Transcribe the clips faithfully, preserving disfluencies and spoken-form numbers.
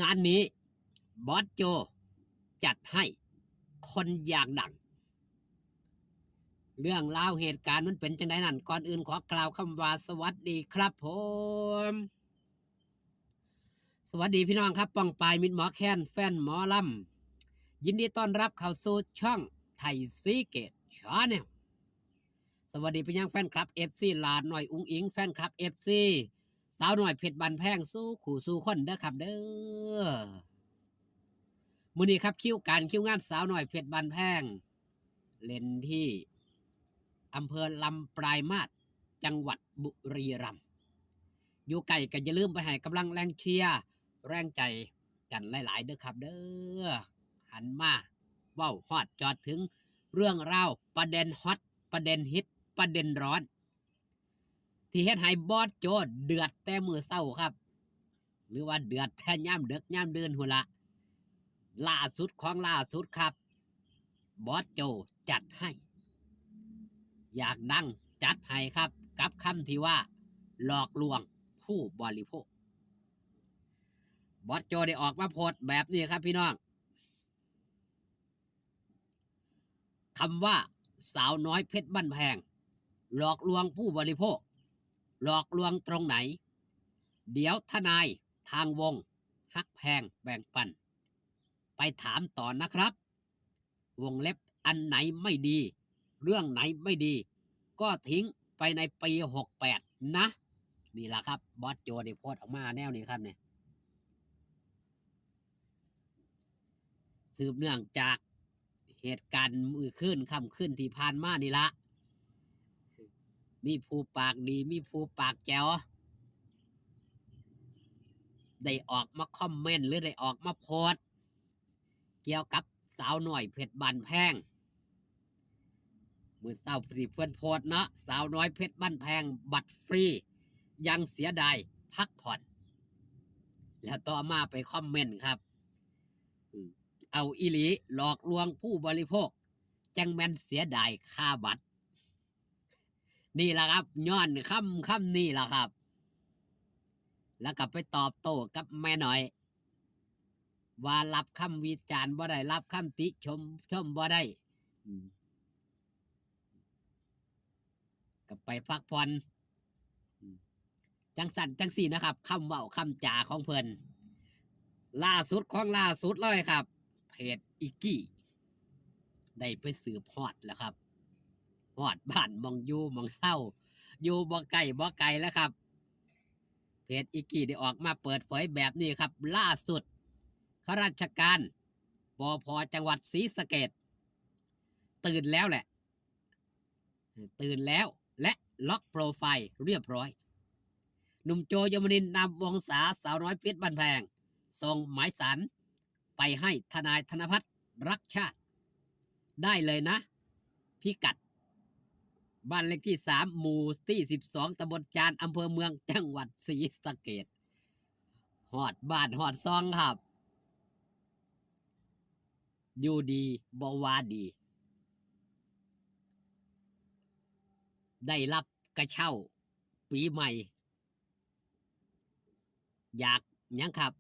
งานนี้บอสโจจัดให้คนอยากดัง เรื่องราวเหตุการณ์มันเป็นจังไดนั้น ก่อนอื่นขอกล่าวคำว่าสวัสดีครับผม สวัสดีพี่น้องครับ ป้องปายมิตรหมอแคน แฟนหมอลำ ยินดีต้อนรับเข้าสู่ช่องไทยซีเกตชาแนล สวัสดีไปยังแฟนคลับ เอฟซี หลาน้อยอุ๋งอิ๋ง แฟนคลับ เอฟซี สาวน้อยเพชรบ้านแพง สู่คู่สู่คนเด้อครับเด้อ มื้อนี้ครับ คิวการคิวงานสาวน้อยเพชรบ้านแพง เล่นที่อำเภอลำปลายมาส จังหวัดบุรีรัมย์ อยู่ไกลก็อย่าลืมไปให้กำลังแรงเชียร์แรงใจกันหลายๆเด้อครับเด้อ หันมาเว้าฮอดจอดถึงเรื่องราวประเด็นฮอต ประเด็นฮิต ประเด็นร้อน ที่เฮ็ดให้บอสโจเดือดแต่มื้อเช้าครับ หรือว่าเดือดแต่ยามดึกยามดื่นหั้นละ ล่าสุดของล่าสุดครับ บอสโจจัดให้ อยากดังจัดให้ครับ กับคำที่ว่าหลอกลวงผู้บริโภค บอสโจได้ออกมาโพสต์แบบนี้ครับพี่น้อง คำว่าสาวน้อยเพชรบ้านแพง หลอกลวงผู้บริโภค หลอกลวงตรงไหน เดี๋ยวทนายทางวงฮักแพงแบ่งปัน ไปถามต่อนะครับ วงเล็บอันไหนไม่ดี เรื่องไหนไม่ดี ก็ทิ้งไปในปีหกแปดนะ นี่ล่ะครับ บอสโจได้โพสต์ออกมาแนวนี้ครับเนี่ย สืบเนื่องจากเหตุการณ์มื้อคืนค่ำคืนที่ผ่านมานี่ละ มีผู้ปากดี มีผู้ปากแจ๋ว ได้ออกมาคอมเมนต์ หรือได้ออกมาโพสต์ เกี่ยวกับสาวน้อยเพชรบ้านแพง มื้อเช้าที่เพิ่นโพสต์เนาะ สาวน้อยเพชรบ้านแพง บัตรฟรี ยังเสียดายพักผ่อน แล้วต่อมาไปคอมเมนต์ครับ อืม เอาอีหลี หลอกลวงผู้บริโภค จั่งแม่นเสียดายค่าบัตร นี่ล่ะครับ ย้อนคำ คำนี้ล่ะครับ แล้วก็ไปตอบโต้กับแม่น้อย ว่ารับคำวิจารณ์บ่ได้ รับคำติชม ชมบ่ได้ อืม ก็ไปพักผ่อน อืม จั่งซั้นจั่งซี้นะครับ คำเว้าคำจาของเพิ่น ล่าสุดของล่าสุดเลยครับ เพจอิกกี้ ได้ไปสืบฮอดแล้วครับ ฮอดบ้านหม่องอยู่หม่องเซา อยู่บ่ไกลบ่ไกลแล้วครับ เพจอิกกี้ได้ออกมาเปิดเผยแบบนี้ครับ ล่าสุด ข้าราชการ ปภ จังหวัดศรีสะเกษ ตื่นแล้วแหละ ตื่นแล้ว และล็อกโปรไฟล์เรียบร้อย หนุ่มโจ ยมนินทร์ นามวงศา สาวน้อยเพชรบ้านแพง ส่งหมายสารไปให้ทนายธนพัฒน์รักชาติ ได้เลยนะ พิกัด บ้านเลขที่สาม หมู่ที่สิบสอง ตำบลจาน อำเภอเมือง จังหวัดศรีสะเกษ ฮอดบ้านฮอดซองครับ อยู่ดีบ่ว่าดี ได้รับกระเช้าปีใหม่ อยากหยังครับ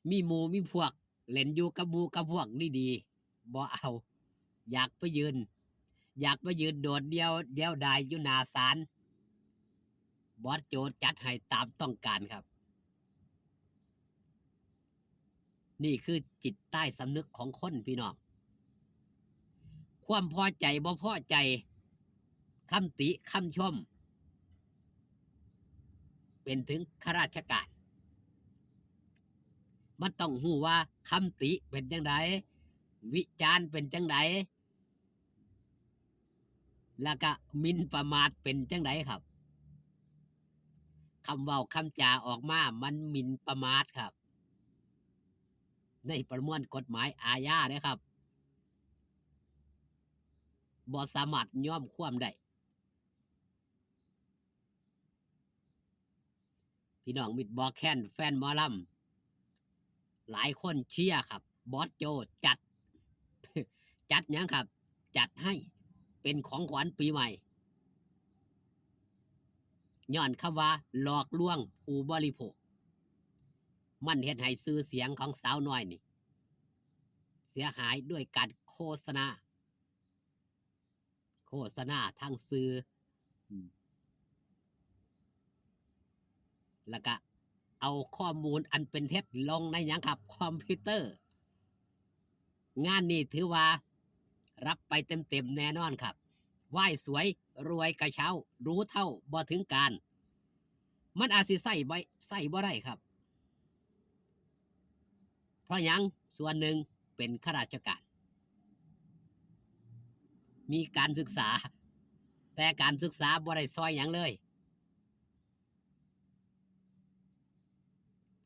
มีหมู่มีพวก เล่นอยู่กับหมู่กับพวกดีๆ บ่เอา อยากไปยืน อยากไปยืนโดดเดี่ยว เดี่ยวดายอยู่หน้าศาล บอสโจจัดให้ตามต้องการครับ นี่คือจิตใต้สำนึกของคนพี่น้อง ความพอใจบ่พอใจ คำติคำชม เป็นถึงข้าราชการ มันต้องฮู้ว่าคำติเป็นจั่งใด วิจารณ์เป็นจั่งใด แล้วก็หมิ่นประมาทเป็นจั่งใดครับ คำเว้าคำจาออกมา มันหมิ่นประมาทครับ ในประมวลกฎหมายอาญาเด้อครับ บ่สามารถยอมความได้ พี่น้องมิตรหมอแคน แฟนหมอลำ หลายคนเชียร์ครับ บอสโจจัด จัดหยังครับ จัดให้เป็นของขวัญปีใหม่ ย้อนคำว่าหลอกลวงผู้บริโภค มันเฮ็ดให้ชื่อเสียงของสาวน้อยนี่ เสียหายด้วยการโฆษณา โฆษณาทางสื่อ อืม แล้วก็เอาข้อมูลอันเป็นเท็จลงในหยังครับ คอมพิวเตอร์ งานนี้ถือว่ารับไปเต็มๆแน่นอนครับ ไหว้สวยรวยกระเช้า รู้เท่าบ่ถึงการ มันอาจสิใช้บ่ ใช้บ่ได้ครับ เพราะหยัง ส่วนหนึ่งเป็นข้าราชการ มีการศึกษา แต่การศึกษาบ่ได้ซอยหยังเลย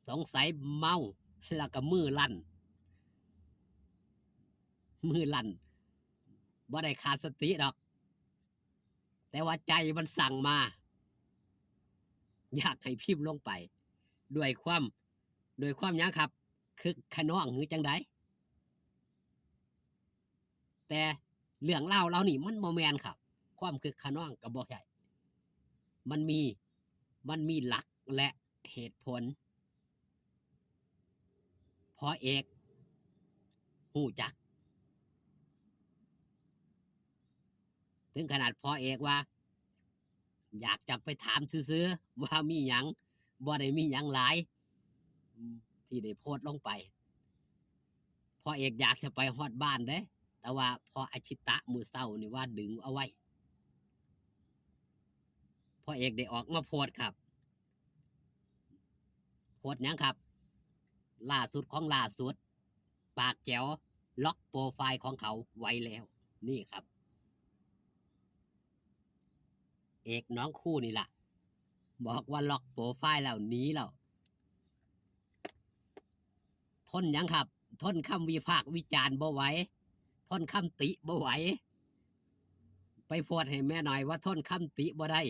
สงสัยเมาแล้วก็มือลั่น มือลั่น บ่ได้ขาดสติดอก แต่ว่าใจมันสั่งมา อยากให้พิมพ์ลงไป ด้วยความ ด้วยความหยังครับ คึกคะนองหรือจังใด แต่เรื่องราวเหล่านี้มันบ่แม่นครับ ความคึกคะนองก็บ่ใช่ มันมี มันมีหลักและเหตุผล พ่อเอกฮู้จัก ถึงขนาดพ่อเอกว่า อยากจะไปถามซื่อๆ ว่ามีหยัง บ่ได้มีหยังหลาย อืม ที่ได้โพสต์ลงไป พ่อเอกอยากจะไปฮอดบ้านเด้ แต่ว่าพ่ออาชิตะมื้อเช้านี่ว่าดึงเอาไว้ พ่อเอกได้ออกมาโพสต์ครับ โพสต์หยังครับ ล่าสุดของล่าสุด ปากแจ๋ว ล็อกโปรไฟล์ของเขาไว้แล้ว นี่ครับ เอกหนองคูนี่ล่ะ บอกว่าล็อกโปรไฟล์แล้วหนีแล้ว ทนหยังครับ ทนคำวิพากษ์วิจารณ์บ่ไหว ทนคำติบ่ไหว ไปโพสต์ให้แม่น้อยว่าทนคำติบ่ได้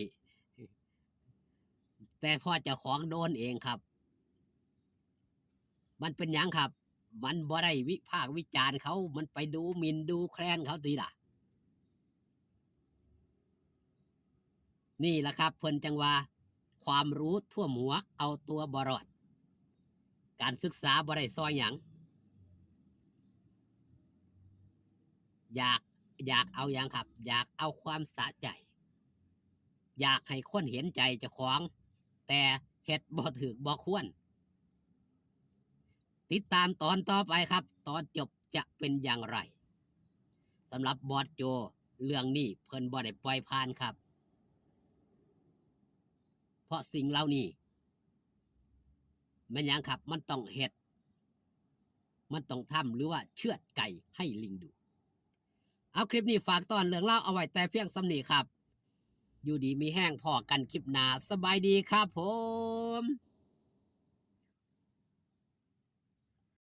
แต่พ่อเจ้าของโดนเองครับ มันเป็นหยังครับ มันบ่ได้วิพากษ์วิจารณ์เขา มันไปดูหมิ่นดูแคลนเขาติล่ะ นี่ล่ะครับ เพิ่นจั่งว่า ความรู้ท่วมหัวเอาตัวบ่รอด การศึกษาบ่ได้ซอยหยัง อยาก อยากเอาหยังครับ อยากเอาความสะใจ อยากให้คนเห็นใจเจ้าของ แต่เฮ็ดบ่ถูกบ่ควร ติดตามตอนต่อไปครับ ตอนจบจะเป็นอย่างไร สำหรับบอสโจ เรื่องนี้เพิ่นบ่ได้ปล่อยผ่านครับ เพราะสิ่งเหล่านี้ แม่นหยังครับ มันต้องเฮ็ด มันต้องทำ หรือว่าเชือดไก่ให้ลิงดู เอา คลิปนี้ฝากตอนเรื่องราวเอาไว้แต่เพียงส่ำนี้ครับ อยู่ดีมีแฮง พ้อกันคลิปหน้า สบายดีครับผม